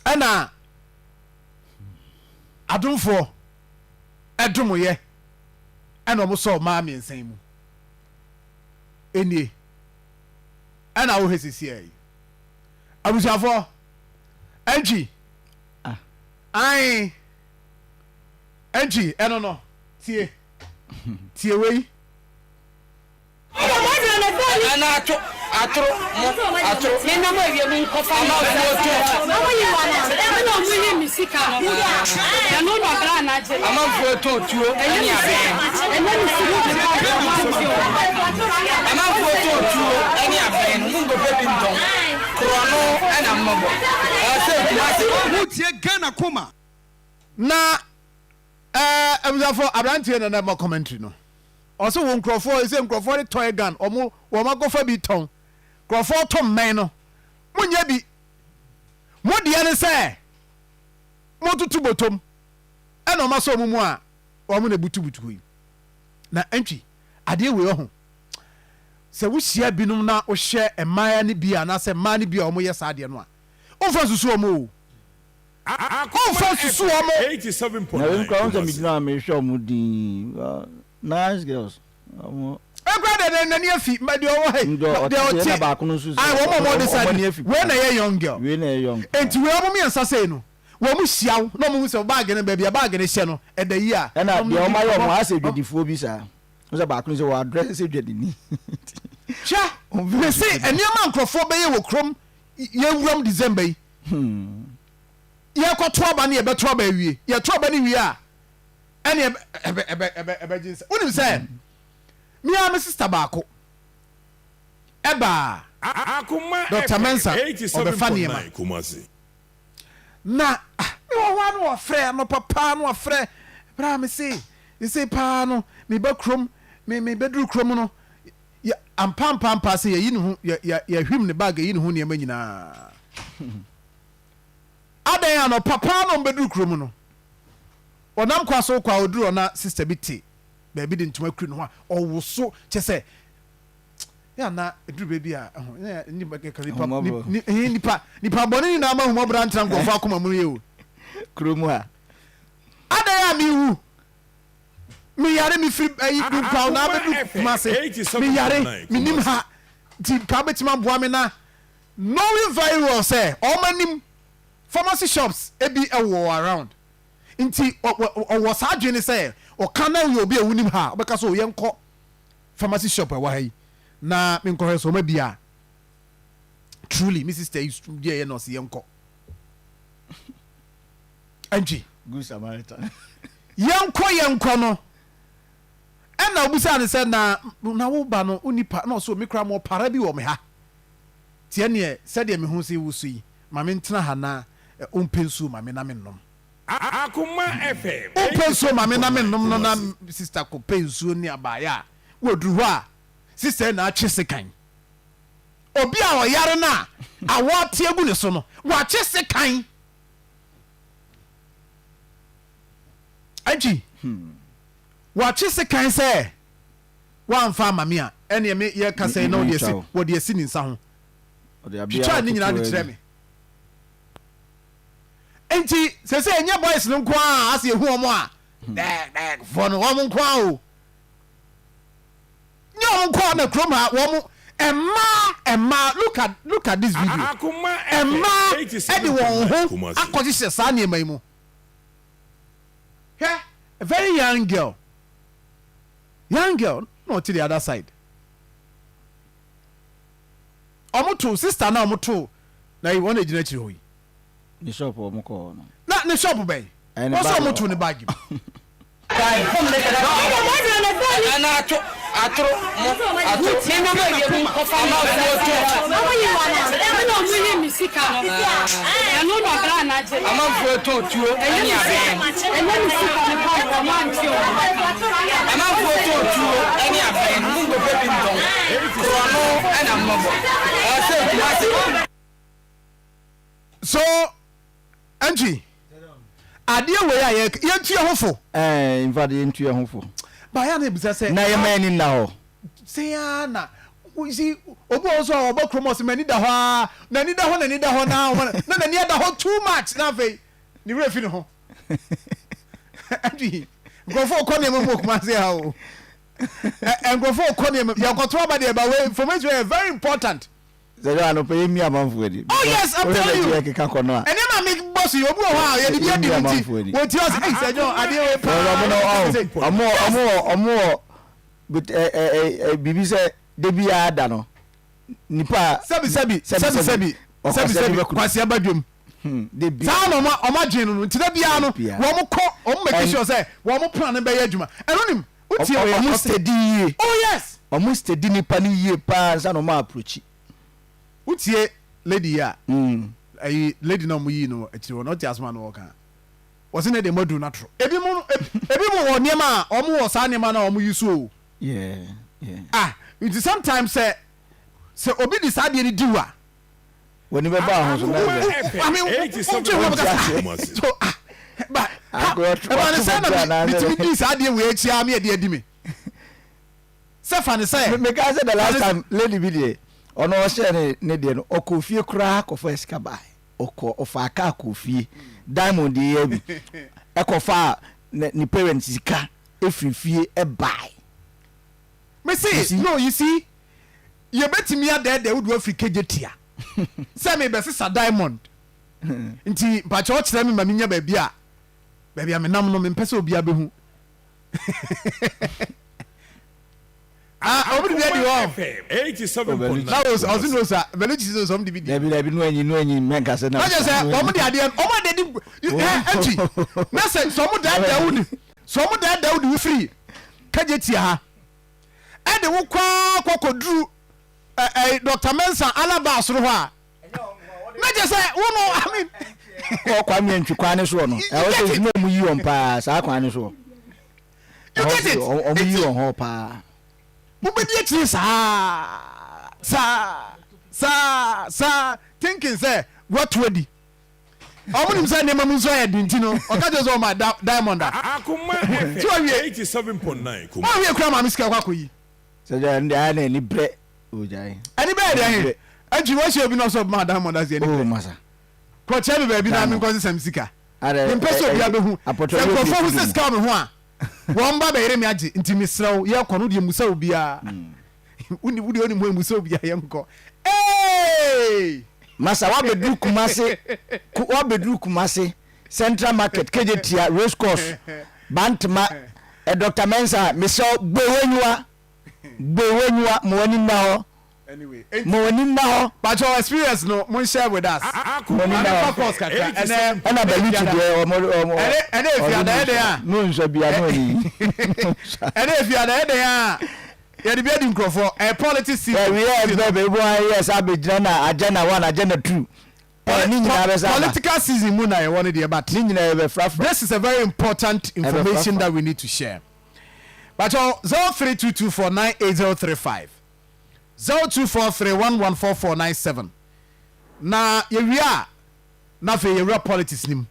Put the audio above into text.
Ɛna adomfoɔ ɛdomyɛ ɛna ɔmo sɔɔ mmaa mmiɛnsa yi mu. Enie ɛna wohwɛ sisiɛ yi. Abusuafoɔ, ɛntwi, ah. Ae, ɛntwi, ɛno no, tie, tie wei. Ana ato atoro mo atoro. Menam awia mu nkɔfa me Amanfoɔ to. Ɔmo yi wa no ɛna ɔmo yi me sika no ɛno na ɔbra na agye no. Amanfoɔ tɔ tuo Ɛnyɛ ne me sika abɛn. ɛnyɛ me sika na ɔmo agye o. Amanfoɔ tɔ tuo ne abɛn no mo nkɔpɛ bi ntɔn. Korɔno na mmɔbɔ. Ɛwɔ sɛ Kumasi. Wotie Ghana Koma. Na ɛɛ abusuafo aberanteɛ na na ɛma commentary no. Ɔse wo nkurɔfoɔ ɛsɛ nkurɔfoɔ de toy gun ɔmo wɔn akɔfa bi tɔn nkurɔfoɔ to mmɛn no mo nyɛ bi mo deɛ ne sɛ mo toto botom ɛna ɔmo asɔ ɔmo mu a ɔmo na ebutubutu hɔ yi na ɛntwi adeɛ wei ɔho sɛ wohyia binom na wohyɛ mmaa no bi anaasɛ mmaa no bi a wɔyɛ saa adeɛ no a womfa nsusu wɔn o. Akoma Womfa nsusu FM wɔn. Na wei 87.9 koraa wohu sɛ Kumasi. megyina hɔ a mehwɛ wɔn dinn. Well, nice girls. Wɔn Ekura deɛ deɛ n'ani afi ma deɛ ɔwɔ ha yi ndɔ deɛ ɔte sɛ ɔte ɛna baako no nso sɛ ayi wɔn a wɔn de wɔn side ani no afi wei paa. na ɛyɛ young girl Wei na ɛyɛ young paa. nti wei wɔn mmiɛnsa sei no wɔn hyia wo na wɔn hu sɛ baagi no baabi a baagi no hyɛ no ɛda yie a Ɛna na wɔn deɛ di wɔn ayɛ wɔn nkɔmɔ asɛ dwadifoɔ bi saa. Wohu sɛ baako no sɛ wɔ address sɛ dwadini. Hwɛ Wɔn fɛ mese nneɛma nkurɔfoɔ bɛyɛ wɔ kurom yɛwuram December yi. Yɛkɔto aba no yɛbɛto aba awie yɛto aba no wie a ɛne ɛbɛ ɛbɛ ɛbɛ ɛbɛgye nsa wonim sɛ me ara me sista baako ɛbaa Akoma Dr. FM Mensa ɔbɛfa nneɛma 87.9 Kumasi. na ah, mewɔ hɔ a na wɔfrɛ anɔpa paa na wɔfrɛ berɛ a mese sese paa no meba kurom me mebɛduru kurom no yɛ ampa ampa ampa sɛ yɛyi ne ho yɛ yɛ yɛhwim ne bag yɛyi ne ho nneɛma nyinaa Adɛn anɔpa paa na ɔmbɛduru kurom no, ɔnam kwa so rekɔ a ɔduru hɔ na sista bi te baabi de ntoma kuri ne ho a ɔwoso kyɛ sɛ yɛ ana ɛduru baabi a ɛho yɛ nipa nipa nipa nipa bɔne nyinaa ma ahumɔborɔ antra nkurɔfoɔ akoma mu yɛ o. Kurom ha. Adɛn a mewu meyare mefiri ayi Dunkwaw na abɛduru Kumase meyare menim ha nti nka wobɛtumi aboa me na Knowing very well sɛ wɔn anim pharmacy shops bi wɔ around nti ɔwɔ saa adwene no sɛ ɔka na woyɛ obi a wonim ha a wobɛka sɛ oh yɛnkɔ pharmacy shop a ɛwɔ ha yi na menkɔhwɛ sɛ wɔn abie a. Truly me sister yi deɛ yɛ nurse yɛnkɔ. Antwi. Good Samaritan. Yɛnkɔ yɛnkɔ no ɛna obisaa no sɛ na na wo ba no wonni pa na ɔsɛ me koraa mewɔ para bi wɔ me ha. Nti ɛneɛ sɛdeɛ me ho si woso yi, ma me ntena ha na wompɛ nsuo ma me na me nnom. Akoma FM Wompɛ nsuo ma me na me 87.9 nnom no na Kumasi. sister kɔ pɛ nsuo ne abaeɛ a, wɔduru hɔ a, sister yi na atwe sekan. Obi a ɔyare no a awɔ ate agu ne so no, watwe sekan. Antwi, watwe sekan sɛ. Woamfa amma me a, ɛnneɛ me yɛ kasa yi na wɔde asi, wɔde asi ne nsa ho. Twitwaa ne nyinaa de kyerɛ me. Nti sese ɛnyɛ boys no nko ara ase ehu wɔn a dɛɛdɛɛ foɔ no wɔn nko ara o. Nyɛ wɔn nko ara na kurom ha wɔn mmaa mmaa look at look at this video. Mmaa ɛde wɔn ho akɔhyehyɛ saa nneɛma yi mu. Hwɛ a very young girl. Young girl na ɔte the other side. Ɔmo to sister na ɔmo to na yi wɔn na egyina akyire hɔ yi. Ne shop ɔmo kɔ hɔ no. Na ne shop bɛn? Ɛne Wɔsɛ bag ɔmo to ne bag mu. Ana ato atoro mo atoro. Menam awia mu nkɔfa me Amanfoɔ yi tɔ. ɛna ɔmo yi me sika no ɛno na ɔbra na agye no. Amanfoɔ tɔ tuo Ɛnyɛ ne me sika abɛn. ɛnyɛ me sika no pa ɔmo angye ɔmo. Amanfoɔ tɔ tuo ne abɛn no mo nkɔpɛ bi ntɔn. Korɔno na mmɔbɔ. Ɛwɔ sɛ Kumasi. So Antwi, adeɛ wei a yɛka, yɛntu yɛn ho fo. Ɛɛ, in fact, yɛntu yɛn ho fo. Baayɛ na ebisa sɛ. Na yɛma yɛn ani nna hɔ. Sɛn ara na. You see, obi wɔ hɔ nso a ɔba kurom ɔsɛ m'ani da hɔ aa, n'ani da hɔ, n'ani da hɔ na ɔma na n'ani ada hɔ too much na afei ne werɛ fi ne ho. Ɛdi nkurɔfoɔ kɔ nneɛma mu wɔ Kumasi ha o. Nkurɔfoɔ kɔ nneɛma yɛkɔto aba deɛ ba wei information yɛ very important. Sɛ dɛ anɔpɛ yɛ mi amanfoɔ ani. Oh yes, I'm telling you. Yɛ keka kɔ no a. Ɛnneɛma mi bɔ so yi obi wɔ hɔ a yɛde bi adi ne ti wɔ ti ɔsɛ ɛyi sɛ John adeɛ wei paa. Ɔmo no ɔmo ɔmo wɔ ɔmo wɔ but ɛ ɛ ɛ biribi sɛ de bi a da no nipa. Sɛbi sɛbi sɛbi sɛbi sɛbi sɛbi kwasi aba dwom. Saa na ɔmo ɔmo adwene no no nti da biara no wɔn kɔ ɔmo make sure sɛ wɔn plan no bɛyɛ adwuma ɛno nim wotie wei a Ɔmo steady yie. Oh yes. Ɔmo steady nipa no yie paa ansa na ɔmo approachi. Wotie lady yi a ɛyi lady na ɔmo yii no akyire hɔ no ɔte asɛm a na ɔka wɔsi ne deɛ mo aduru no atoro ebi mo ebi mo wɔ nneɛma a ɔmo wɔ saa nneɛma no a ɔmo yi so o. Yeah, yeah. Ah nti sometimes sɛ sɛ obi de saa adeɛ no di wo a. W'ani bɛba ho so na ɛbɛ. I mean, wotwe ho bɛka so ah ba ha ɛba ne sɛ na metumi di saa adeɛ wei akyi a me ɛde adi me sɛ fa ne sɛ. Meka sɛ the last time lady bi deɛ ɔno ɔhyɛ ne ne deɛ no ɔkɔ fie koraa kɔfa sika baa ɔkɔ ɔfa kaa kɔ fie diamond yɛ bi ɛkɔfa ne ne parents sika efiri fie ɛbae. Me se no you see. Yɛbɛtumi adɛɛdɛɛ wo de wo afiri Kejetia sɛ merebɛsesa diamond nti mpakyɛw kyerɛ me ma menya baabi a baabi a menam no mempɛ sɛ obiara bɛhu. Ah, ɔmo de bi adi hɔ. Na wo ɔsi no sa, Belucci sɛ ɔmo de bi di. Dabi dabi nu anyi nu anyi mɛnka sɛ na. Ɔkyɛ sɛ ɔmo de adeɛ ɔmo de di ɛ ɛtwi na sɛ sɛ ɔmo dɛɛdɛɛ wo de sɛ ɔmo dɛɛdɛɛ wo de wo firi Kejetia ha. ɛde wo kɔ ara kɔ kɔduru ɛ ɛ Dr. Mensah Alaba soro hɔ a na kyerɛ sɛ wo no I mean. Kɔ Kwame Antwi kwan ne soɔ no ɛwɔ sɛ nti na ɔmo yi wɔn paa saa kwan ne soɔ. You get it? Ɔmo yi wɔn hɔ paa. Mobɛdi akyire saa saa saa saa thinking sɛ woato adi. Ɔmo nim sɛ nneɛma mu nso ayɛ den nti no ɔka kyerɛ sɛ ɔma diamond a. Akoma FM Ti wawie. 87.9 Kumasi. Wawie kura maame sika kɔ akɔyi. Sɛ gya ɛno deɛ ayɛ na ani brɛ o gyae. Ani bɛyɛ deɛ he? Antwi wahyia obi na ɔsɛ ɔbɛma diamond ase ani brɛ. Oh masa. Kɔ kyerɛ me baabi na menkɔ sesam sika. Adɛ Mempɛ sɛ obiara bɛhu. apɔtɔ Sɛ yɛ nkurɔfoɔ hu obi sɛ sika wɔ me ho a wɔn ba bɛyere me agye nti mesrɛ wo yɛkɔ no deɛ mmusa obiara. Woni wo deɛ wonim hɔ mmusa obiara yɛnkɔ. Eeii! Masa wabɛduru Kumasi wabɛduru Kumasi Central Market Kejetia Race Course Bantama eh, Dr. Mensah mesrɛ wo bue w'aniwa bue w'aniwa ma w'ani nna hɔ Anyway, ma w'ani nna hɔ. But your experience no, mo share with us. Ma w'ani nna Maame fa hɔ. course kakra. Ɛnɛ Ɛna Baluchi deɛ ɔmo ɔmo ɛnɛ ɛnɛ efi ada ɛdɛn a. No nsɔ bia no ani. Ɛnɛ efi ada ɛdɛn a. Yɛde bi adi nkurɔfoɔ. Ɛyɛ politics season. Ɛwi yɛ bɛ bɛ bu ayɛ sɛ abɛgyina na agenda one agenda two. Ɛ ne nyinaa bɛ sa aba. Political season mu na yɛwɔ no deɛ but. Ne nyinaa yɛ bɛ frafra. This is a very important information that we need to share. Bàtchɔ 0322498035 0243114497 na yɛwie a na afei yɛwura politics no mu.